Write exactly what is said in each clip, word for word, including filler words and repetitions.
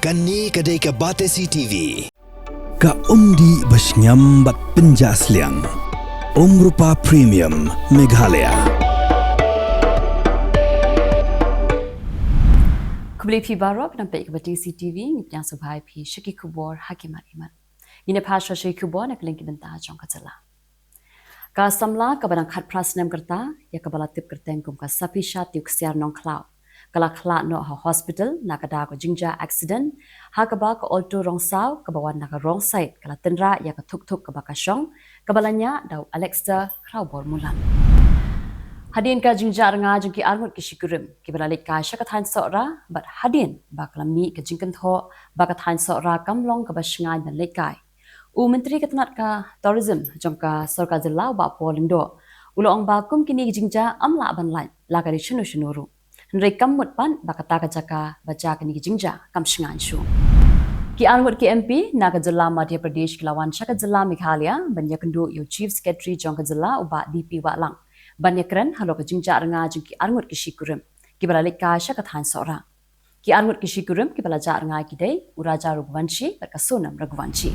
Kane ka dei ka Batesi T V. Ka umdih ba shngiam bad pynjah sliang. Umrupa Premium Meghalaya. Khublei phi baroh, phi nang peit ka Batesi T V, ngi pdiang sngewbha ïa phi sha ki khubor ha ki mat ki mat. Ngin ïa phai sha ki khubor na ka liang ki bynta jong ka jylla. Ka samla kaba dang khatphra snem ka rta, ïa kaba la tip kyrteng kum ka Saphisha Tiew Ksiar Nongkhlaw, ka la khlad noh ha hospital na ka daw ka jingjia accident, ha kaba ka Alto rong saw kaba wan na ka wrong side ka la tynrah ïa ka thuk thuk kaba ka shong, kaba la ñiah da u Alexter Khrawbor Mulan. Hadien ka jingjia rnga jong ki arngut ki shikurim kiba la leit kai sha ka thaiñ Sohra, bad hadien ba ka la mih ka jingkynthoh ba ka thaiñ Sohra kam long kaba shngaiñ ban leit kai, u Myntri ka tnat ka Tourism jong ka sorkar jylla, u Bah Paul Lyngdoh, u la ong ba kum kine ki jingjia ym lah ban lait la ka dei shano shano ruh. Hynrei kam mut pat ba kata ka jaka ba jia kine ki jingjia kam shngaiñ shuh. Ki arngut ki M P na ka jylla Madhya Pradesh ki la wan sha ka jylla Meghalaya ban ïakynduh ïa u Chief Secretary jong ka jylla, u Bah D P Wahlang, ban ïakren halor ka jingjia rnga jong ki arngut ki shikurim kiba la leit kai sha ka thaiñ Sohra. Ki arngut ki shikurim kiba la jah rnga ki dei u Raja Raghuvanshi bad ka Sonam Raghuvanshi.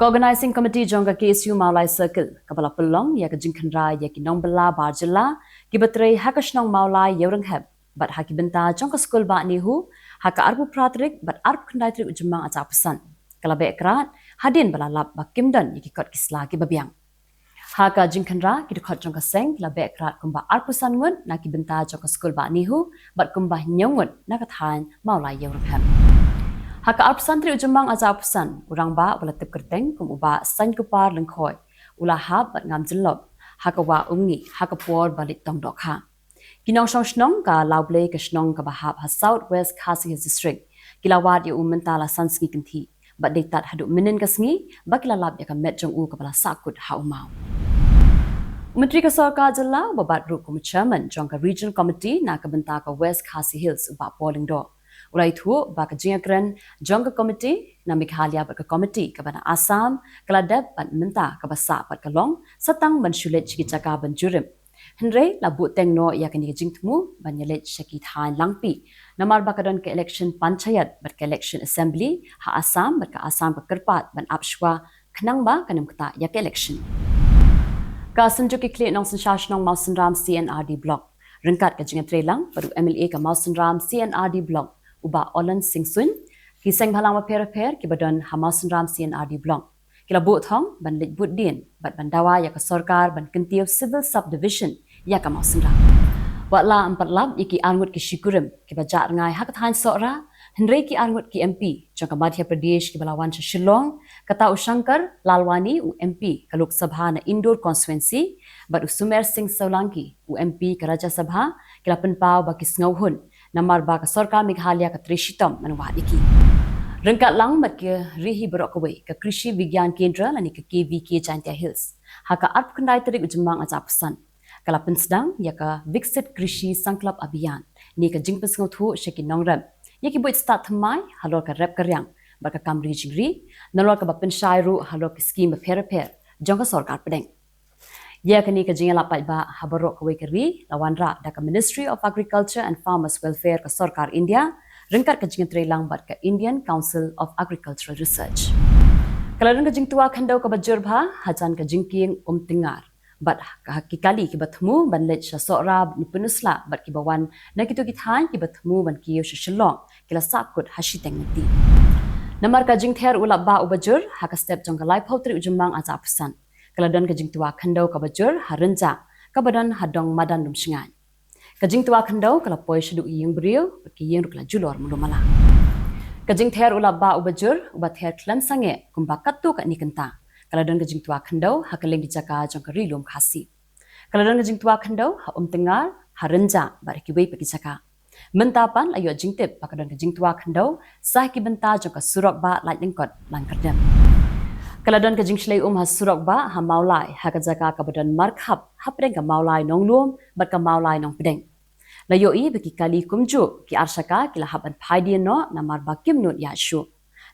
Ka Organizing Committee jong ka K S U Mawlai Circle kaba la pynlong ïa ka jingkhynra ïa ki nongbylla bar jylla kiba trei ha ka shnong Mawlai Ïewrynghep bad ha ki bynta jong ka skul Bah NEHU, ha ka arphew phra tarik bad arphew khyndai tarik u Jymmang ar hajar arphew san, ka la beh krad hadien ba la lap ba kim don ïa ki kot ki sla kiba biang. Ha ka jingkhynra, ki dkhot jong ka seng ki la beh krad kumba arphew san ngut na ki bynta jong ka skul Bah NEHU bad kumba hynñiew ngut na ka thaiñ Mawlai Ïewrynghep. Ha ka arphew san tarik u Jymmang ar hajar arphew san, u rangbah uba la tip kyrteng kum u Bah Sainkupar Lyngkhoi, u la hap bad ngam jyllop ha ka wah Umngi ha ka por ba leit tong dohkha. Ki nongshong shnong ka Lawblei, ka shnong kaba hap ha South West Khasi Hills District, ki la wad ïa u mynta la san sngi kynthih bad dei tad haduh mynnin ka sngi ba ki la lap ïa ka met jong u kaba la sahkut ha u maw. U Myntri ka sorkar jylla uba bat ruh kum u Chairman jong ka Regional Committee na ka bynta ka West Khasi Hills, u Bah Paul Lyngdoh, u la ïathuh ba ka jingïakren jong ka komiti na Meghalaya bad ka komiti kaba na Assam ka la dep bad mynta kaba sah pat ka long sa tang ban shu leit sha ki jaka ban jurip. Hynrei la buhteng noh ïa kane ka jingthmu ban ïaleit sha ki thaiñ Langpih, namar ba ka don ka election panchayat bad ka election assembly ha Assam, bad ka Assam ka kyrpad ban ap shuwa khnang ba kan ym ktah ïa ka election. Ka Synjuk ki Khlieh Nongsynshar Shnong Mawsynram C and R D Block, ryngkat ka jingïatreilang bad u M L A ka Mawsynram C and R D Block, u Bah Olen Singh Suin, ki seng bhalang bapher bapher kiba don ha Mawsynram C and R D Block, ki la buh thong ban leit bud dien bad ban dawa ïa ka sorkar ban kyntiew Civil Subdivision ïa ka Mawsynram. Wat la ym pat lap ïa ki arngut ki shikurim kiba jah rngai ha ka thaiñ Sohra, hynrei ki arngut ki M P jong ka Madhya Pradesh kiba la wan sha Shillong, kata u Shankar Lalwani, u M P ka Lok Sabha na Indore constituency, bad u Sumer Singh Solanki, u M P ka Rajya Sabha, ki la pynpaw ba ki sngewhun namar ba ka sorkar Meghalaya ka trei shitom ban wad ïa ki. Ryngkat lang bad ki ri hi baroh kawei, ka Krishi Vigyan Kendra lane ka K V K Jaintia Hills, ha ka arphew khyndai tarik u Jymmang ar hajar arphew san, ka la pynsdang ïa ka Viksit Krishi Sankalp Abhiyan, ne ka jingpynsngewthuh sha ki nongrep ïa ki buit stad thymmai halor ka rep ka riang bad ka kam ri jingri, nalor kaba pynshai ruh halor ki skim bapher bapher jong ka sorkar pdeng. Ïa kane ka jingïalap paidbah ha baroh kawei ka ri la wanrah da ka Ministry of Agriculture and Farmers Welfare ka sorkar India, ryngkat ka jingïatreilang bad ka Indian Council of Agricultural Research. Ka la don ka jingtwa khyndew kaba jur bha hajan ka jingkieng Umtyngar, bad ha ki kali kiba thmu ban leit sha Sohra, Pynursla bad kiba wan na kito ki thaiñ kiba thmu ban kiew sha Shillong, ki la sahkut ha shiteng lynti. Namar ka jingther u lapbah uba jur, ha ka step jong ka laiphew tarik u Jymmang ar hajar arphew san, ka la don ka jingtwa khyndew kaba jur ha Rynjah, kaba don ha dong madan Lumshngaiñ. Ka jingtwa khyndew ka la poi shaduh ïing briew bad ki ïing ruh ki la julor malu mala. Ka jingther u lapbah uba jur, uba ther khlem sangeh kumba katto katne kynta, ka la don ka jingtwa khyndew ha kylleng ki jaka jong ka Ri Lum Khasi. Ka la don ka jingtwa khyndew ha Umtyngar, ha Rynjah bad ha kiwei pat ki jaka. Mynta pat la ïoh jingtip ba ka don ka jingtwa khyndew sa ha ki bynta jong ka surok bah Laitlyngkot Langkyrdem. Ka la don ka jingshlei um ha surok bah ha Mawlai, ha ka jaka kaba don markhap hapdeng ka Mawlai Nonglum bad ka Mawlai Nongpdeng. La ïohi ba ki kali kumjuh ki arshaka ki la hap ban phai dien noh namar ba kim nud ïaid shuh.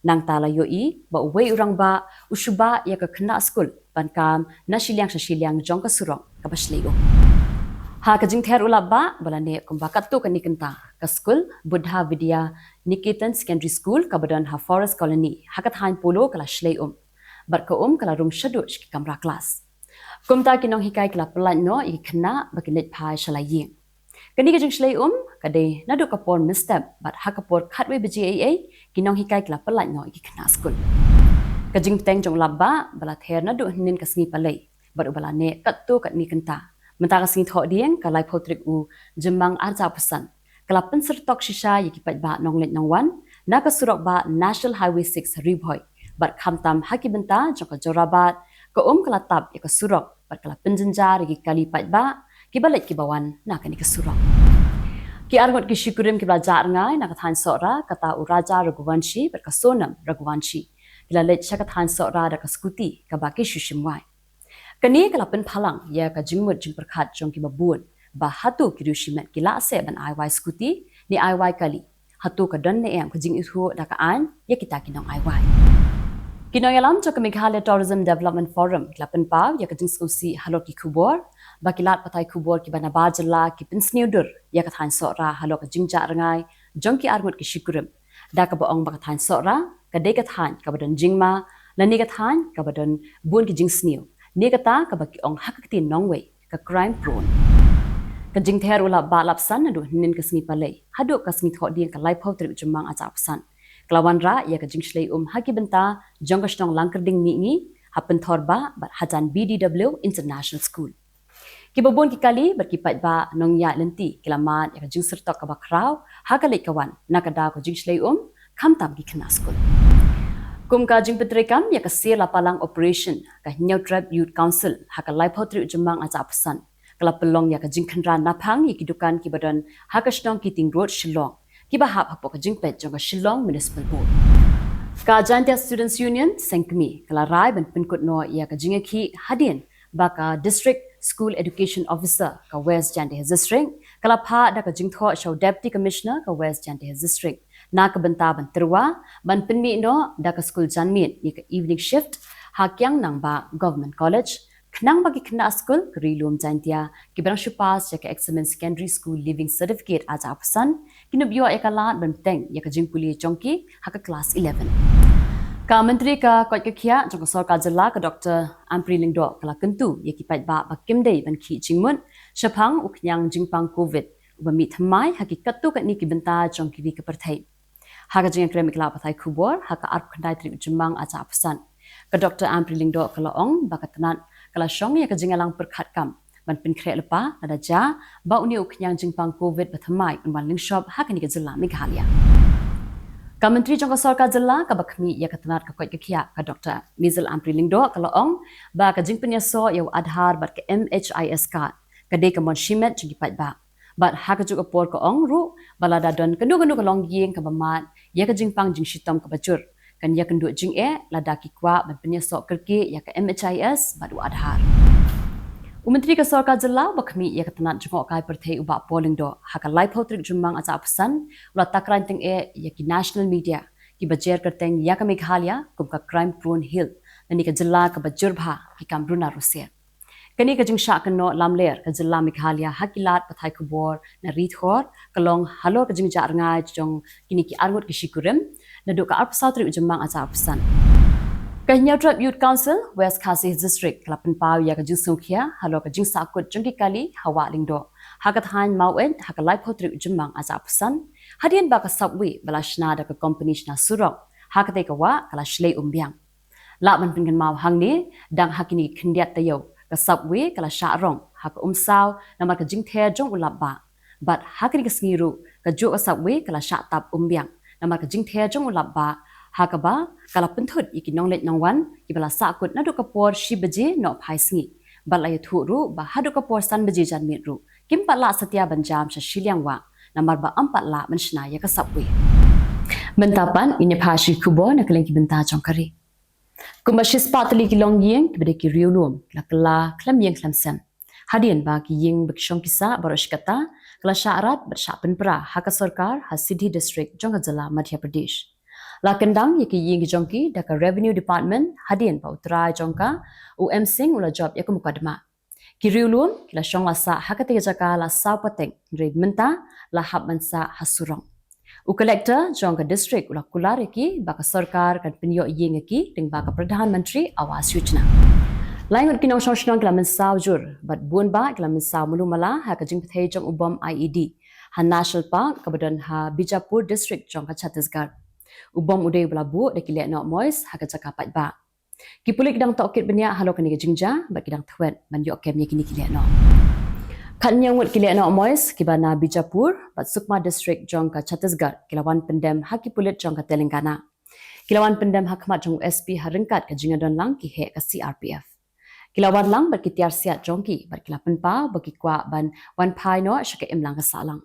Nangta la ïohi ba uwei u rangbah u shu bah ïa ka khynnah skul ban kam na shiliang sha shiliang jong ka surok kaba shlei um. Ha ka jingther u lap bah ba la neh kumba katto katne kynta, ka skul Buddha Vidya Niketan Secondary School kaba don ha Forest Colony ha ka thaiñ Polo ka la shlei um, bad ka um ka la rung shaduh sha ki kamra klas. Kumta ki nonghikai ki la pyllait noh ïa ki khynnah ba kin leit phai sha la ïing. Kane ka jingshlei um ka dei naduh ka por mynstep bad ha ka por khatwei baje eiei ki nonghikai ki la pyllait noh ïa ki khynnah skul. Ka jingbteng jong u lap bah ba la ther naduh hynnin ka sngi Palei bad uba la neh katto katne kynta mynta ka sngi Thohdieng, ka laiphew tarik u Jymmang arhajar arphew san, ka la pynsyrtok shisha ïa ki paidbah nongleit nongwan na ka surok bah National Highway six ha Ri Bhoi, bad khamtam ha ki bynta jong ka Jorabat, ka um ka la tap ïa ka surok bad ka la pynjynjar ïa ki kali paidbah kiba leit kiba wan na kane ka surok. Ki arngut ki shikurim kiba la jah rngai na ka thaiñ Sohra, kata u Raja Raghuvanshi bad ka Sonam Raghuvanshi, ki la leit sha ka thaiñ Sohra da ka scooty kaba ki shu shim wai. Kane ka la pynphalang ïa ka jingmut jingpyrkhat jong kiba bun ba hato ki riewshimet ki lah seh ban ai wai scooty ne ai wai kali, hato ka don ne em ka jingithuh da ka aiñ ïa kita ki nong ai wai. Ki nongïalam jong ka Meghalaya Tourism Development Forum ki la pynpaw ïa ka jingsngewsih halor ki khubor ba ki lad pathai khubor kiba na bar jylla ki pynsniew dur ïa ka thaiñ Sohra halor ka jingjah rngai jong ki arngut ki shikurim, da kaba ong ba ka thaiñ Sohra ka dei ka thaiñ kaba don jingma lane ka thaiñ kaba don bun ki jingsniew, ne kata kaba ki ong ha ka ktien nongwei ka crime prone. Ka jingther u lap bah lap san naduh hynnin ka sngi Palei haduh ka sngi Thohdieng, ka laiphew tarik Jymmang arhajar arphew san, ka la wanrah ïa ka jingshlei um ha ki bynta jong ka shnong Langkyrding Mihngi ha Pynthor Bah bad hajan B D W International School. Kiba bun ki kali bad ki paidbah nongïaid lynti ki la mad ïa ka jingsyrtok kaba khraw ha ka leit ka wan na ka daw ka jingshlei um, khamtam ki khynnah skul. Kum ka jingpyntreikam ïa ka sir la palang operation, ka Hynñiewtrep Youth Council ha ka laiphew tarik Jymmang arhajar arphew san ka la pynlong ïa ka jingkhynra naphang ïa ki dukan kiba don ha ka shnong Keating Road, Shillong, kiba hap hapoh ka jingpeit jong ka Shillong Municipal Board. Ka Jaintia Students Union, Seng Kmie, ka la rai ban pynkut noh ïa ka jingïakhih hadien ba ka District School Education Officer ka West Jaintia Hills District ka la phah da ka jingthoh sha u Deputy Commissioner ka West Jaintia Hills District na ka bynta ban tyrwa ban pynmih noh da ka skul janmiet ïa ka evening shift ha Kiang Nangbah Government College, khnang ba ki khynnah skul ka Ri Lum Jaintia kiba dang shu pass ïa ka Examined Secondary School Leaving Certificate arhajar arphew san kin ïoh ïa ka lad ban bteng ïa ka jingpule jong ki ha ka klas eleven. Ka Myntri ka koit ka khiah jong ka sorkar jylla, ka Doctor Ampareen Lyngdoh, ka la kyntu ïa ki paidbah ba kim dei ban khih jingmut shaphang u khñiang jingpang Covid uba mih thymmai ha ki katto katne ki bynta jong ki ri ka pyrthei. Ha ka jingïakren bad ki lad pathai khubor ha ka arphew khyndai tarik Jymmang arhajar arphew san, ka Doctor Ampareen Lyngdoh ka la ong ba ka tnat ka la shong ïa ka jingïalang pyrkhat kam ban pynkhreh lypa lada jia ba une u khñiang jingpang Covid ba thymmai un wan lyngshop ha kane ka jylla Meghalaya. Ka Myntri jong ka sorkar jylla kaba khmih ïa ka tnat ka koit ka khiah, ka Doctor Mizel Ampareen Lyngdoh, ka la ong ba ka jingpynïasoh ïa u Aadhaar bad ka M H I S card ka dei ka mon shimet jong ki paidbah. Bad ha kajuh ka por ka ong ruh ba lada don kano kano ka longïing kaba mad ïa ka jingpang jingshitom kaba jur, kan ïakynduh jingeh lada ki kwah ban pynïasoh kyrkieh ïa ka M H I S bad u Aadhaar. U Myntri ka sorkar jylla uba khmih ïa ka tnat jngohkai pyrthei, u Bah Paul Lyngdoh, ha ka laiphew tarik Jymmang arhajar arphew san u la takra tyngeh ïa ki national media kiba jer kyrteng ïa ka Meghalaya kum ka crime prone hill lane ka jylla kaba jur bha ki kam runa rusier. Kane ka jingshah kynnoh lamler ka jylla Meghalaya ha ki lad pathai khubor na Ri Thor ka long halor ka jingjah rngai jong kine ki arngut ki shikurim naduh ka arphew saw tarik Jymmang arhajar arphew san. Ka Hynñiewtrep Youth Council West Khasi Hills District ka la pynpaw ïa ka jingsngewkhia halor ka jingsahkut jong ki kali ha Wah Lyngdoh ha ka thaiñ Maweit ha ka laiphew tarik Jymmang arhajar arphew san, hadien ba ka subway ba la shna da ka kompani shna surok ha katei ka wah ka la shlei um biang. Lah ban pynkynmaw hangne, dang ha kine ki khyndiat taïew ka subway ka la shah rong ha ka umsaw namar ka jingther jong u lap bah. Bad ha kane ka sngi ruh kajuh ka subway ka la shah tap um biang namar ka jingther jong u lap bah, ha kaba ka la pynthut ïa ki nongleit nongwan kiba la sahkut naduh ka por shi baje nohphai sngi. Bad la ïathuh ruh ba haduh ka por san baje janmiet ruh kim pat lah satia ban jam sha shiliang wah namar ba ym pat lah ban shna ïa ka subway. Mynta pat ngin ïa phai sha ki khubor na kylleng ki bynta jong ka ri. Kumba shispah tylli ki longïing kiba dei ki riewlum ki la kylla khlem ïeng khlem sem hadien ba ki ïing ba ki shong ki sah baroh shi katta ka la shah rat bad shah pynpra ha ka sorkar ha Sidhi District jong ka jylla Madhya Pradesh. La kyndang ïa ki ïing ki jong ki da ka Revenue Department hadien ba u trai jong ka, u M Singh, u la jop ïa ka mukotduma. Ki riewlum ki la shong la sah ha katei ka jaka la saw pateng, hynrei mynta la hap ban sah ha surok. U Collector jong ka district u la kular ïa ki ba ka sorkar kan pynïoh ïing ïa ki lyngba ka Pradhan Mantri Awas Yojana. Lai ngut ki nongshong shnong ki la mynsaw jur bad bun bah ki la mynsaw malu mala ha ka jingpyrthei jong u bom I E D ha National Park kaba don ha Bijapur district jong ka Chhattisgarh. U bom u dei uba la buh da ki lehnoh moist ha ka jaka paidbah. Ki pulit ki dang tohkit bniah halor kane ka jingjia bad ki dang thwet ban ïoh kem ïa kine ki lehnoh. Khatñiew ngut ki lehnoh moist kiba na Bijapur bad Sukma district jong ka Chhattisgarh ki la wan pyndem ha ki pulit jong ka Telangana. Ki la wan pyndem ha khmat jong u S P ha ryngkat ka jingïadon lang ki heh ka C R P F. Ki la wan lang bad ki tiar siat jong ki bad ki la pynpaw ba ki kwah ban wan phai noh sha ka imlang ka sahlang.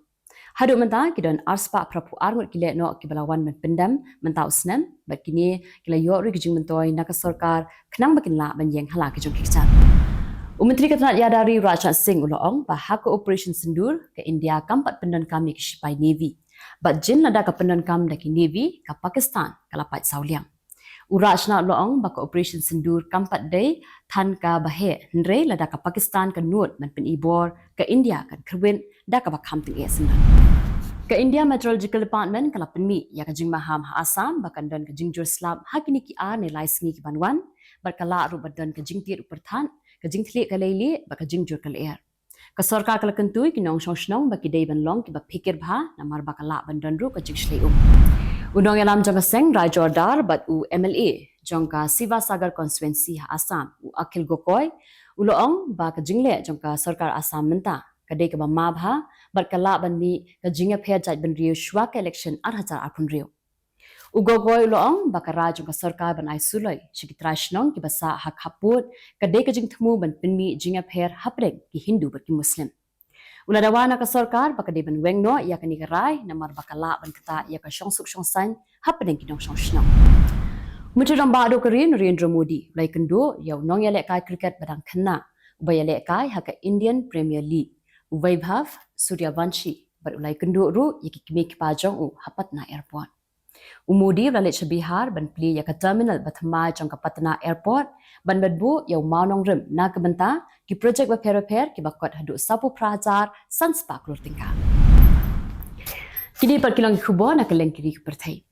Haduh mynta ki don arspah phraphew ar ngut ki lehnoh kiba la wan ban pyndem mynta u snem bad kine ki la ïoh ruh ki jingmyntoi na ka sorkar khnang ba kin lah ban ïeng ha la ki jong ki kjat. U Myntri ka tnat ïada ri Rajnath Singh u la ong ba ha ka Operation Sindoor ka India kam pat pyndonkam ïa ki shipai Navy. Bad jin lada ka pyndonkam da ki Navy ka Pakistan ka la pait saw liang. U Rajnath u la ong ba ka Operation Sindoor kam pat dei than kaba heh, hynrei lada ka Pakistan ka nud ban pyni bor, ka India kan kyrwit da kaba kham tyngeh synran. Ka India Meteorological Department ka la pynmih ïa ka jingmaham ha Assam ba kan don ka jingjur slap ha kine ki ar ne lai sngi ki ban wan bad ka lah ruh ba don ka jingtied u pyrthat, ka jingthylliej ka leilieh bad ka jingjur ka lyer. Ka sorkar ka la kyntu ïa ki nongshong shnong ba ki dei ban long kiba phikir bha namar ba ka lah ban don ruh ka jingshlei um. U nongïalam jong ka seng Raijor Dar bad u M L A jong ka Sivasagar constituency ha Assam u Akhil Gogoi u la ong ba ka jingleh jong ka sorkar Assam mynta ka dei kaba ma bha bad ka lah ban mih ka jingïapher jaitbynriew shuwa ka election ar hajar arphew hynriew. U Gogoi u la ong ba ka rai jong ka sorkar ban ai suloi sha ki trai shnong kiba sah ha khappud ka dei ka jingthmu ban pynmih jingïapher hapdeng ki Hindu bad ki Muslim. U la dawa na ka sorkar ba ka dei ban weng noh ïa kane ka rai namar ba ka lah ban ktah ïa ka shongsuk shongsaiñ hapdeng ki nongshong shnong. U Myntri Rangbah duh ka ri Narendra Modi u la ïakynduh ïa u nongïalehkai cricket ba dang khynnah uba ïalehkai ha ka Indian Premier League u Vaibhav Suryavanshi bad u la ïakynduh ruh ïa ki kmie ki kpa jong u ha Patna Airport. U Modi u la leit sha Bihar ban plie ïa ka terminal ba thymmai jong ka Patna Airport ban bud ïa u mawnongrim na ka bynta ki projek bapher bapher kiba kot haduh sawphew phra hajar san spah klur tyngka. Kine pat ki long ki khubor na ka lyngkiri ka pyrthei.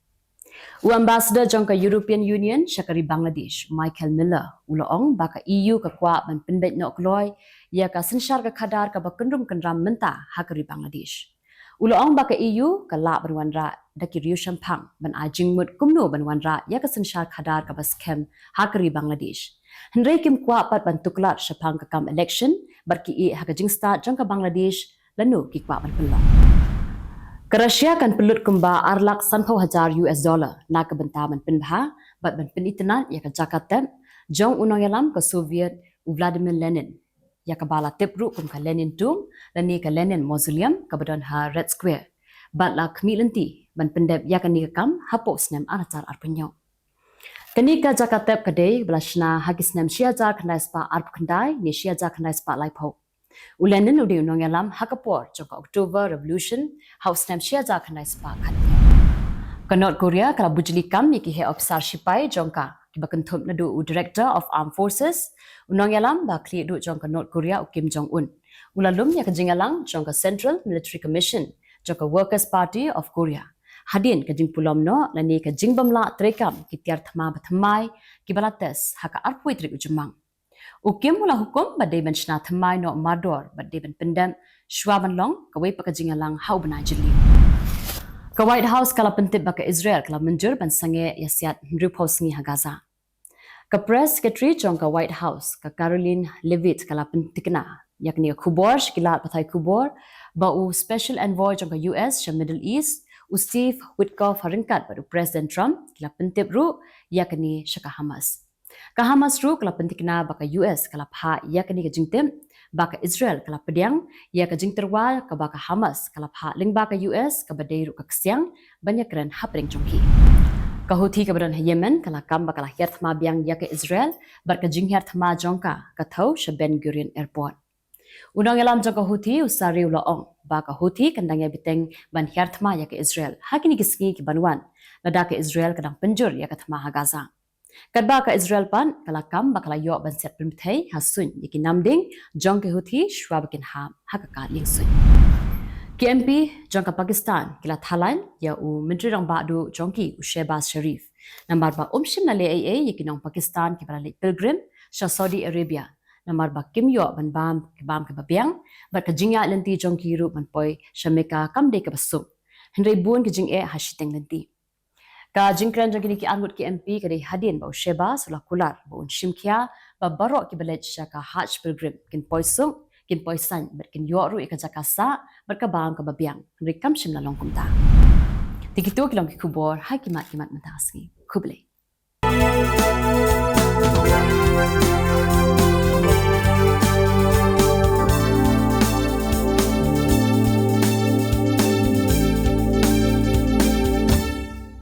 U Ambassador jong ka European Union sha ka ri Bangladesh, Michael Miller, u la ong ba ka E U ka kwah ban pynbeit noh kloi ïa ka synshar ka khadar kaba kynrum kynram mynta ha ka ri Bangladesh. U la ong ba ka E U ka lah ban wanrah da ki riew shemphang ban ai jingmut kumno ban wanrah ïa ka synshar khadar kaba skhem ha ka ri Bangladesh. Hynrei kim kwah pat ban tuklar shaphang ka kam election bad ki ïeh ha ka jingstad jong ka Bangladesh lano ki kwah ban pynlong. Ka Russia kan pynlut kumba ar lak sanphew hajar U S dollar na ka bynta ban pynbha bad ban pynitynnad ïa ka jaka tep jong u nongïalam ka Soviet u Vladimir Lenin, ïa kaba la tip ruh kum ka Lenin Tomb lane ka Lenin Mausoleum kaba don ha Red Square, bad la khmih lynti ban pyndep ïa kane ka kam hapoh snem ar hajar arphew hynñiew. Kane ka jaka tep ka dei ba la shna ha ki snem shi hajar khyndai spah arphew khyndai ne shi hajar khyndai spah laiphew. U Lenin u dei u nongïalam ha ka por jong ka October Revolution ha u snem shi hajar khyndai spah khathynñiew. Ka North Korea ka la bujli kam ïa ki heh ophisar shipai jong ka kiba kynthup naduh u Director of Armed Forces, u nongïalam ba khlieh duh jong ka North Korea u Kim Jong Un. U la lum ïa ka jingïalang jong ka Central Military Commission jong ka Workers' Party of Korea hadien ka jingpulom noh lane ka jingbym lah treikam ki tiar thma ba thymmai kiba la test ha ka arphew tarik u Jymmang. U Kim u la hukum ba dei ban shna thymmai noh mardor bad dei ban pyndep shuwa ban long kawei pat ka jingïalang ha u bnai Jylliew. Ka White House ka la pyntip ba ka Israel ka la mynjur ban sangeh ïa siat hynriewphew sngi ha Gaza. Ka Press Secretary jong ka White House, ka Karoline Leavitt, ka la pyntikna ïa kane ka khubor sha ki lad pathai khubor ba u Special Envoy jong ka U S sha Middle East, u Steve Witkoff, ha ryngkat bad u President Trump ki la pyntip ruh ïa kane sha ka Hamas. Ka Hamas ruh ka la pyntikna ba ka U S ka la phah ïa kane ka jingtip ba ka Israel ka la pdiang ïa ka jingtyrwa kaba ka Hamas ka la phah lyngba ka U S kaba dei ruh ka ksiang ban ïakren hapdeng jong ki. Ka Houthi kaba don ha Yemen ka la kam ba ka la hiar thma biang ïa ka Israel bad ka jinghiar thma jong ka ka thew sha Ben Gurion Airport. U nongïalam jong ka Houthi u Sari u la ong ba ka Houthi kan dang ïai bteng ban hiar thma ïa ka Israel ha kine ki sngi ki ban wan lada ka Israel ka dang pynjur ïa ka thma ha Gaza. Katba ka Israel pat ka la kam ba ka la ïoh ban set pynbthei ha suiñ ïa ki namding jong ki Houthi shuwa ba kin hap ha ka kad liengsuiñ. Ki M P jong ka Pakistan ki la thalan ïa u Myntri Rangbah Duh jong ki, u Shehbaz Sharif, namar ba um shym la leh ei ei ïa ki nong Pakistan kiba la leit pilgrim sha Saudi Arabia, namar ba kim ïoh ban bam ki bam kiba biang, bad ka jingïaid lynti jong ki ruh ban poi sha Mecca kam dei kaba suk, hynrei bun ki jingeh ha shiteng lynti. Ka jingkren jong kine ki arngut ki M P ka dei hadien ba u Shehbaz u la kular ba un shim khia ba baroh kiba leit sha ka Hajj pilgrim kin poi suk, kin poi saiñ bad kin ïoh ruh ïa ka jaka sah bad ka bam kaba biang, hynrei kam shym la long kumta. Te kito ki long ki khubor ha ki mat ki mat mynta ka sngi. Khublei.